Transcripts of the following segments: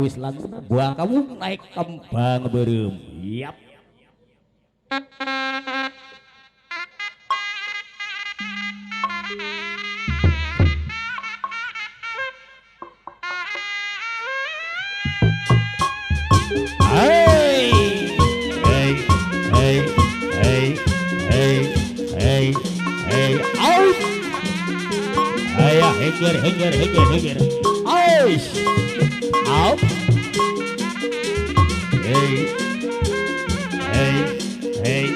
Wis lagu buang kamu naik kembang berem. Yap. Hey, hey, hey, hey, hey, hey, hey, out. Ayah, heger, heger, heger, heger. Aus. Out. Hey, hey, hey,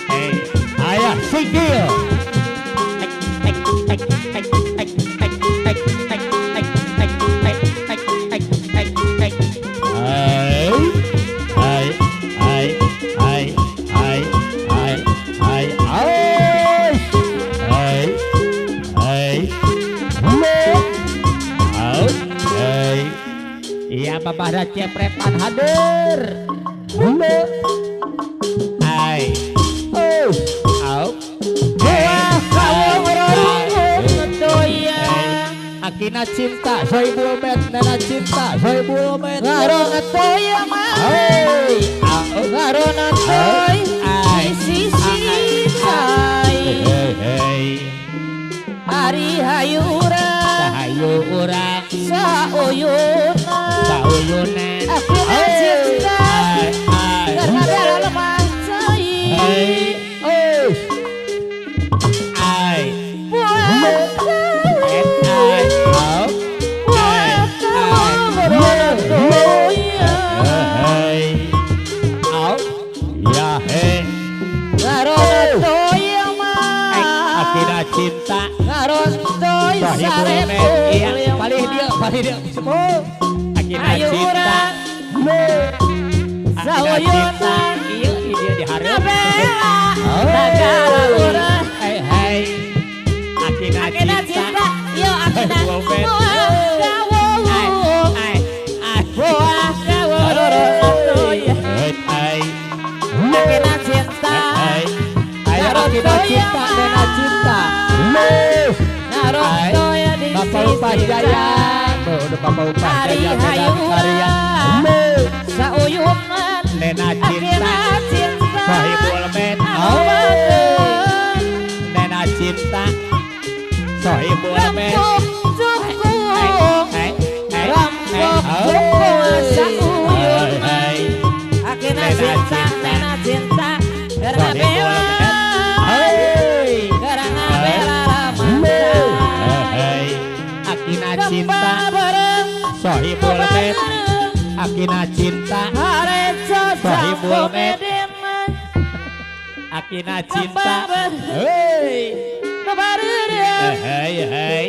hey. Ayah, sikil. Iya babahna cepretan hadir. Hulu. Ai. Oh. Au. Buah kawung toya. Akina cinta soibul met, nana cinta soibul met. Ngarona toya mah. Ngarona toy. Sisi tai. Ari hayu urang. Hayu urang. Sauyuna. Sauyuna. Akina cinta. Karena bela lemah cai. Ai. Buah Ai. Buah kawung toya. Au. Ya he. Ngarona toya mah. Akina cinta. Ngarona toy Sohibul Iya, palih dia, palih dia. Akina cinta. Akina cinta. Iya, dia diharap. Nabela. Nagara urang. Hei, hei. Akina cinta. Yo akina. Buah kawung. Ai, ai. Buah kawung toya. Ai. Akina cinta. Ai. Akina cinta, nena cinta. Bapak Upah Jaya, Bapak Upah Jaya, Karya, Sauyunan, Nena cinta, Sohibul Met, Nena cinta, Sohibul Met, Sauyunan, Akina cinta, Nena cinta, karena bela, karena bela Akina cinta, Sohibul Met, Akina cinta, Sohibul Met, Akina cinta, hey, hey, hey,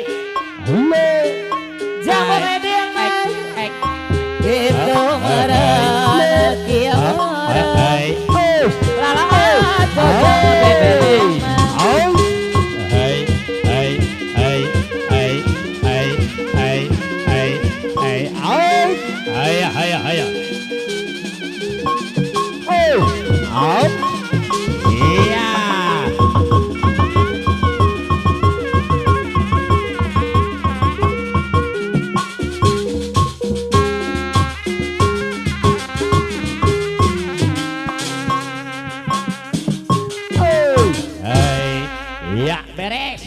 Iya. Oh, hai. Iya, beres.